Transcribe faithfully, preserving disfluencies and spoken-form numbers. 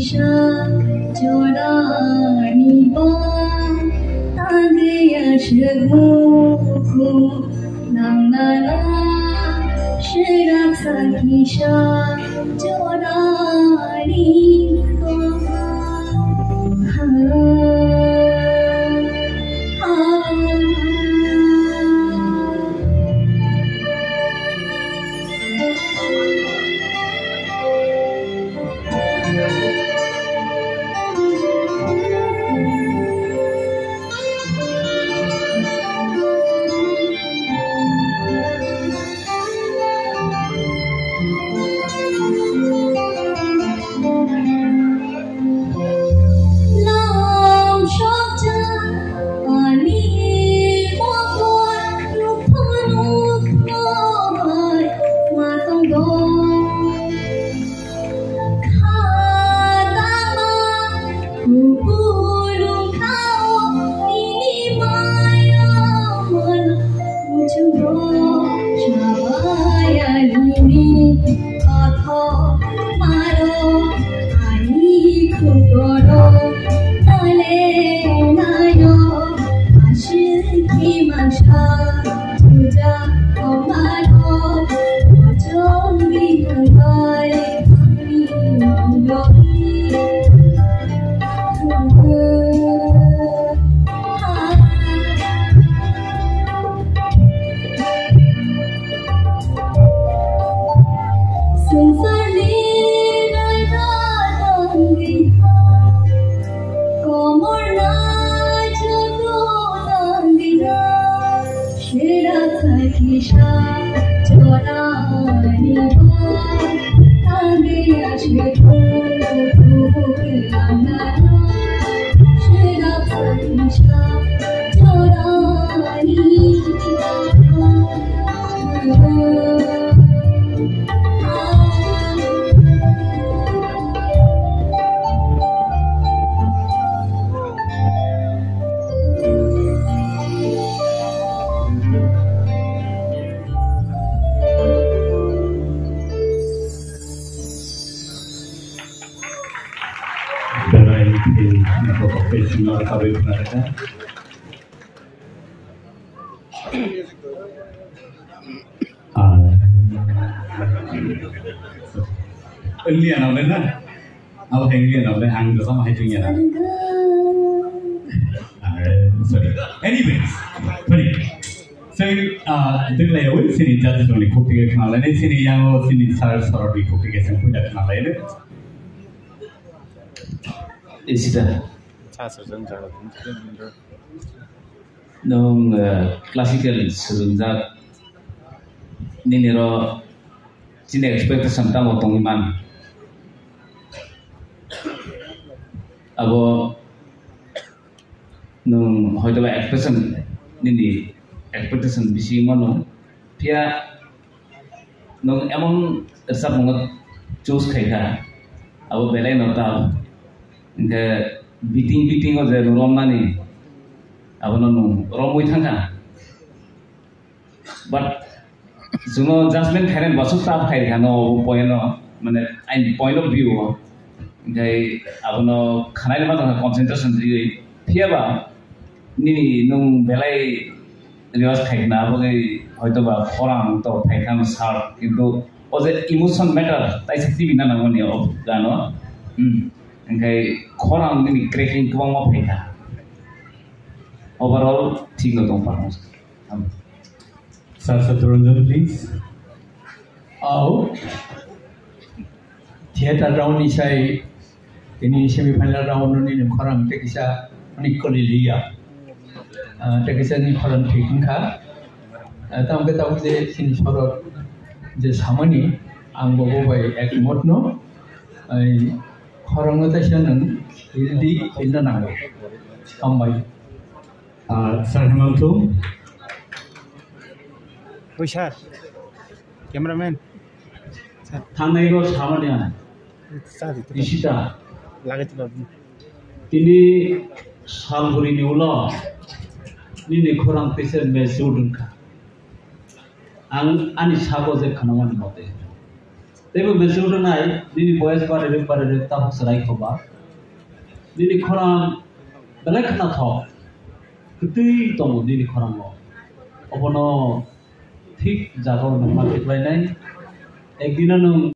Kisa jorani ba tangwi aswk mukhu nangnala swrapsa kisa jorani ba. Berai, eh, professional kabe pernah ada. Ah. Lian apa na? Apa yang lian apa? Ang tu sama hai tu lian. Ah, sorry. Anyways, sorry. So, ah, itu lah ya, wih, sini judge ni kopi ke kenal ini, sini yang lo, sini sar sar di kopi ke sini punya kenal ini. Isita. Nwng, eh, classical swrwngjak, nini ro chini expectation tamo tongwi man. Abo nwng hoitoba expectation, nini expectation bisi mano, phiya nwng emon rwchapmung choose khai kha, abo belai no tough. Hinkhe beating, beating o je nwng romnani, abono nwng romwi thangkha. But chwngno judgment khainani bwswk tough khai kha no, obo point no, mane, aini point of view o. Hinkhe abono khwnaina ma tongkha concentration riwi. Phiyaba nini nwng belai rehearse khaikna, aboni hoitoba khorang to phaikha no sir, kintu o je emotion matter, taisa tibina nangmani o gano. Hmm. Hinkhe khorang nini cracking kwbangma phaikha. Overall, thik no tong performance. Sir Satruranjan, please. Au. Theater round ni sai tini semi final round ni nung khorang te kisa ani koli liya. Ah, te kisa ni khorang thik wngkha. Ah, tamo khe tabuk je sini sorot je samani ang bo bo bai ekmot no. Ai khorang no taisa nung hildi hilna nango. Hambai. Ah, Sir Hemantho. Oi, sir. Cameraman. Sir. Thangnai rw samani ang. Sir, itu Ishita. Lagai tu, babu. Tini salburi ni ulo nini khorang teisa mejur wngkha. Ang ani sabo je khwnamani mote. Teibo message rwnai, nini boyes barwi rwk barwi rwk tabuk chwrai khoba. Nini khorang belai khnathok, kwtwi tongo nini khorango. Obono thik jagao nwng ma khiklainai. Ekdino nwng